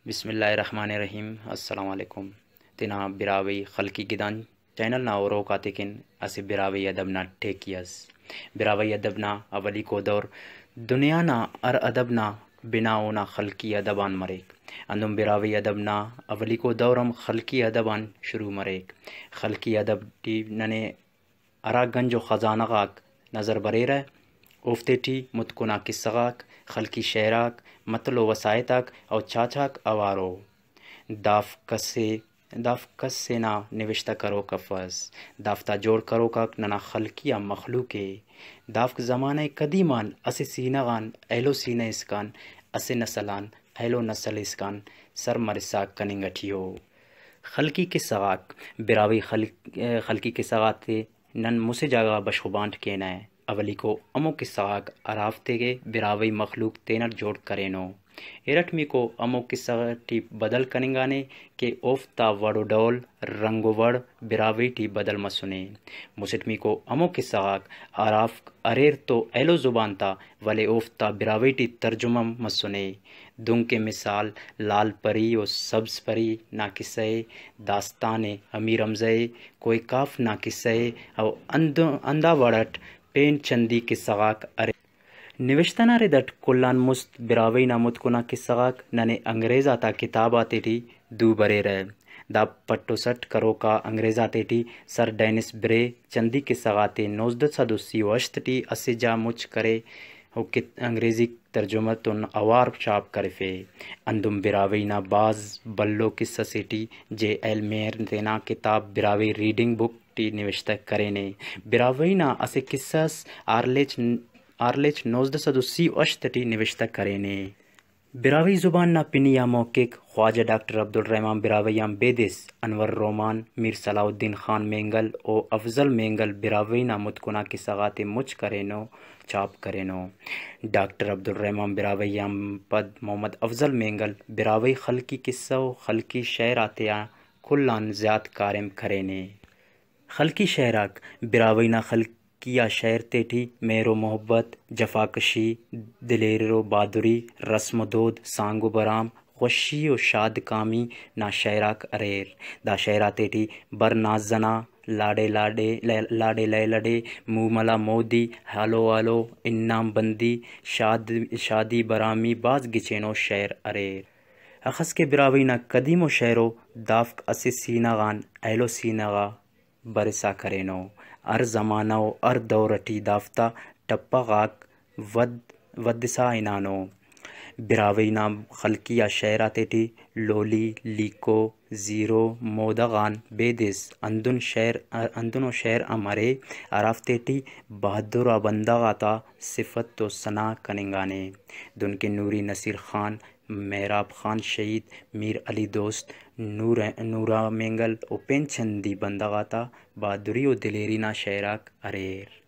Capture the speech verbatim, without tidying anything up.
بسم اللہ الرحمن الرحیم۔ السلام علیکم۔ تینا براہوئی خلقی گدان چینل نا ہروک آتے کن اسہ براہوئی ادب نا ٹیکی ئس۔ براہوئی ادب نا اولیکو دور دنیا نا ہر ادب نا بنا اونا خلقی ادب آن مریک۔ ہندن براہوئی ادب نا اولیکو دور ہم خلقی ادب آن شروع مریک۔ خلقی ادب ٹی ننے ہرا گنج و خزانہ غاک نظر بریرہ، اوفتے ٹی متکن آ قصہ غاک، خلقی شعر آک، متل و وساہت آک و چاچاک اوار ءُ۔ دافک کس ءِ، دافک کس ءِ نا نوشتہ کروک افس۔ دافتا جوڑ کروک آک ننا خلقی آ مخلوق ءِ۔ دافک زمانہ قدیم آن اسہ سینہ غان ایلو سینہ اسکان، اسہ نسل آن ایلو نسل اسکان سر مرسا کننگ ٹی ءُ۔ خلقی قصہ غاک، براہوئی خلق-، خلقی قصہ غاتے نن مسہ جاگہ غا بشخ و بانٹ کینہ۔ اولیکو ہمو قصہ غاک ہرافتے کہ براہوئی مخلوق تینٹ جوڑ کرینو۔ ارٹمیکو ہمو قصہ غاک ٹی بدل کننگانے کہ اوفتا وڑ و ڈول، رنگ و وڑ براہوئی ٹی بدل مسنے۔ مسٹمیکو ہمو قصہ غاک ہرافک اریر تو ایلو زبان تا، ولے اوفتا براہوئی ٹی ترجمہ مسنے۔ دنکہ مثال لال پری و سبز پری نا قصہ ءِ، داستان امیر حمزہ ءِ، کوہ کاف نا قصہ ءِ و ہند-، ہندا وڑ اٹ پین چندی قصہ غاک ارے۔ نوشتہ نا رد اٹ کل آن مست براہوئی نا متکن آ قصہ غاک ننے انگریز آتا کتاب آتیٹی دو بریرہ۔ دا پٹ و سٹ کروکا انگریز آتیٹی سر ڈینس برے چندی قصہ غاتے نوزدہ سد و سی و ہشت ٹی اسہ جا مچ کرے و کت-، انگریزی ترجمہ تون اوار چاپ کرفے۔ ہندن براہوئی نا بھاز بھلو قصہ سے ٹی جے ایل میر تینا کتاب براہوئی ریڈنگ بک ٹی نوشتہ کرینے۔ براہوئی نا اسہ قصہ ئس آرلیچ، آرلیچ نوزدہ سد و سی و ہشت ٹی نوشتہ کرینے۔ براہوئی زبان نا پنی آ محقق خواجہ ڈاکٹر عبدالرحمن براہوئی آن بیدس انور رومان، میر صلاح الدین خان مینگل و افضل مینگل براہوئی نا متکن آ قصہ غاتے مچ کرینو، چاپ کرینو۔ ڈاکٹر عبدالرحمن براہوئی آن پد محمد افضل مینگل براہوئی خلقی قصہ و خلقی شعر آتیا کل آن زیات کاریم کرینے۔ خلقی شعر آک، براہوئی نا خلقی آ شعر تیٹی مہر و محبت، جفاکشی، دلیر و بہادری، رسم و دود، سانگ و برام، خوشی و شادکامی نا شعر آک اریر۔ دا شعر آتیٹی بر ناز زنا، لاڈے لاڈے، لے-، لاڈے لیلہ ڈے، موملا مودی، ہلو ہلو، انعام بندی، شاد-، شادی برامی بھاز گچینو شعر اریر۔ اخس کہ براہوئی نا قدیم و شعر و دافک اسہ سینہ غان ایلو سینہ غا برسا کرینو۔ ہر زمانہ و ہر دور ٹی دافتا ٹپہ غاک ود-، ودسا ہنانو۔ براہوئی نا خلقی آ شعر آتیٹی لولی، لیکو، زیرو، مودہ غان بیدس ہندن شعر، ہندنو شعر ہم ارے، ہرافتے ٹی بہادر آ بندغ آتا صفت و ثنا کننگانے۔ دنکہ نوری نصیر خان، مہراب خان شہید، میر علی دوست، نور، نورا مینگل و پین چندی بندغ آتا بہادری و دلیری نا شعر آک اریر۔